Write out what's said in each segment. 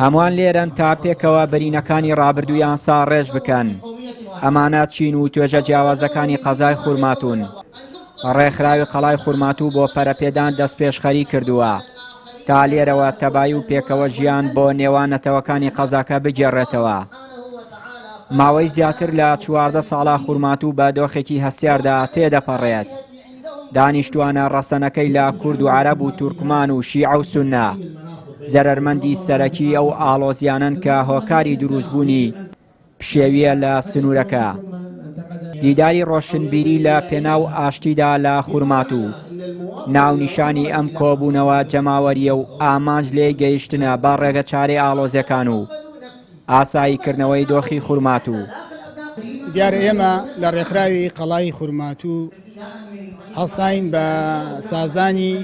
هەمووان لێرەن تا پێکەوە برینەکانی ڕابردوویان ساڕێژ بکەن. ئەمانە چین و توێژە جیاوازەکانی قەزای خورماتوون. ڕێکخراوی قەڵای خورماتوو بۆ پەرەپێدان دەستپێشخەری کردووە تا لێرەوە تەبایی و پێکەوە ژیان بۆ نێوان نەتەوەکانی قەزاکە بگێڕێتەوە. ماوەی زیاتر لە 14 ساڵە خورماتوو بە دۆخێکی هەستیاردا تێدەپەڕێت. دانیشتوانە ڕەسەنەکەی لە کورد و عەرەب و تورکمان و شیعە و سوننە زەرەرمەندی سەرەکی ئەو ئاڵۆزیانەن کە هۆکاری دروستبوونی پشێویە لە سنوورەکە. دیداری ڕۆشنبیری لە پێناو ئاشتیدا لە خورماتوو ناونیشانی ئەم کۆبوونەوە جەماوەرییە و ئامانج لێی گەیشتنە بە ڕێگەچارەی ئاڵۆزیەکان و ئاساییکردنەوەی دۆخی خورماتوو. دیارە ئێمە لە ڕێکخراوی قەڵای خورماتوو هەڵساین بە سازدانی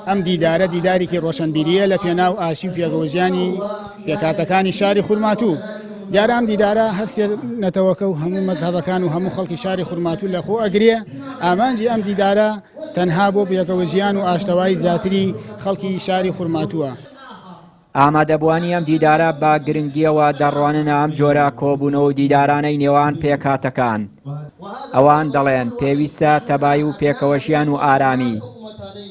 ئەم دیدارە، دیدارێکی ڕۆشنبیرییە لە پێناو ئاشتی و پێکەوەژیانی پێکهاتەکانی شاری خورماتوو. دیارە ئەم دیدارە هەر سێ نەتەوەکە و هەموو مەزهەبەکان و هەموو خەڵکی شاری خورماتوو لە خۆ ئەگرێ. ئامانجی ئەم دیدارە تەنها بۆ پێکەوەژیان و ئاشتەوایی زیاتری خەڵکی شاری خورماتووە. ئامادەبووانی ئەم دیدارە بە گرنگییەوە دەڕواننە ئەم جۆرە کۆبوونەوە و دیدارانەی نێوان پێکهاتەکان. ئەوان دەڵێن پێویستە تەبایی و پێکەوەژیان و ئارامی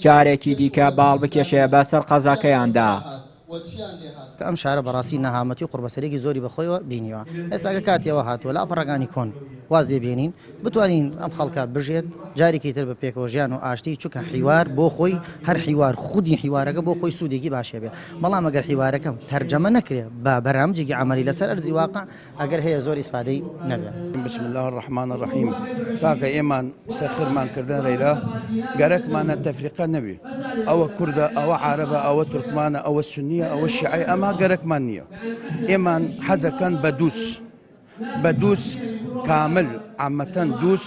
جارێکی دیکە باڵ بکێشێ بەسەر قەزاکەیاندا. کە ئەم شارە بەڕاستی نەهامەتی و قوڕبەسەریەکی زۆری بەخۆیەوە بینیوە ئێستاکە کاتی ئەوە هاتووە لاپەڕەکانی کۆن واز لێ بێنین بتوانین ئەم خەڵکە بژێت جارێکی تر بە پێکەوە ژیان و ئاشتی چونکە حیوار بۆ خۆی هەر حیوار خودی حیوارەکە بۆ خۆی سوودێکی باشێ بێ بەڵام ئەگەر حیوارەکە تەرجەمە نەکرێ بە بەرامجێکی عەمەلی لەسەر ئەرزی واقع ئەگەر هەیە زۆر ئیسفادەی نەبێ. بسم اللە الرحمن الرحیم کاکە ئێمان سەخرمان کردن رەیلا گەرەکمانە تەفریقە نەبێ ئەوە کوردە ئەوە عارەبە ئەوە تورکمانە ئەوە سنیە ئەوە شیعەیە ئەما گەرەکمان نییە ئێمان حەزەکەن بە دووس بە دووس کامل عامەتەن دووس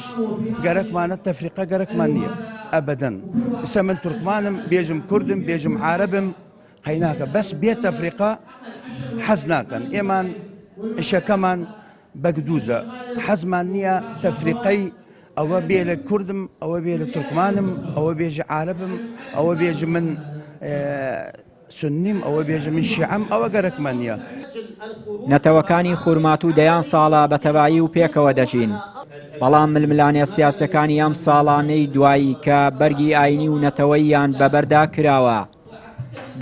گەرەکمانە تەفریقە گەرەکمان نییە ئەبەدەن ئسە من تورکمانم بێژم کوردم بێژم عارەبم قەیناکە بەس بێ تەفریقە حەز ناکەن ئێمان ئشەکەمان بەگدوزە حەزمان نییە تەفریقەی ئەوە بێ لە کوردم ئەوە بێ لە تورکمانم ئەوە بێژە عربم ئەوە بێژە من سنیم ئەوە بێژە من شیعەم ئەوە گەرەکمان نییە. نەتەوەکانی خورماتوو دەیان ساڵە بە تەبایی و پێکەوە دەژین، بەڵام ململانێ سیاسیەکانی ئەم ساڵانەی دوایی کە بەرگی ئاینی و نەتەوەییان بەبەردا کراوە،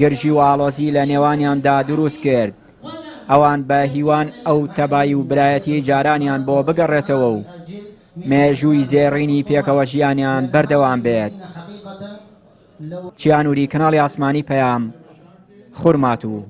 گرژی و ئاڵۆزی لە نێوانیاندا دروست کرد. ئەوان بە هیوان ئەو تەبایی و برایەتیەی جارانیان بۆ بگەڕێتەوە و مێژووی زێڕینی پێکەوە ژیانیان بەردەوام بێت. چیانوری کەناڵی ئاسمانی پەیام، خورماتوو.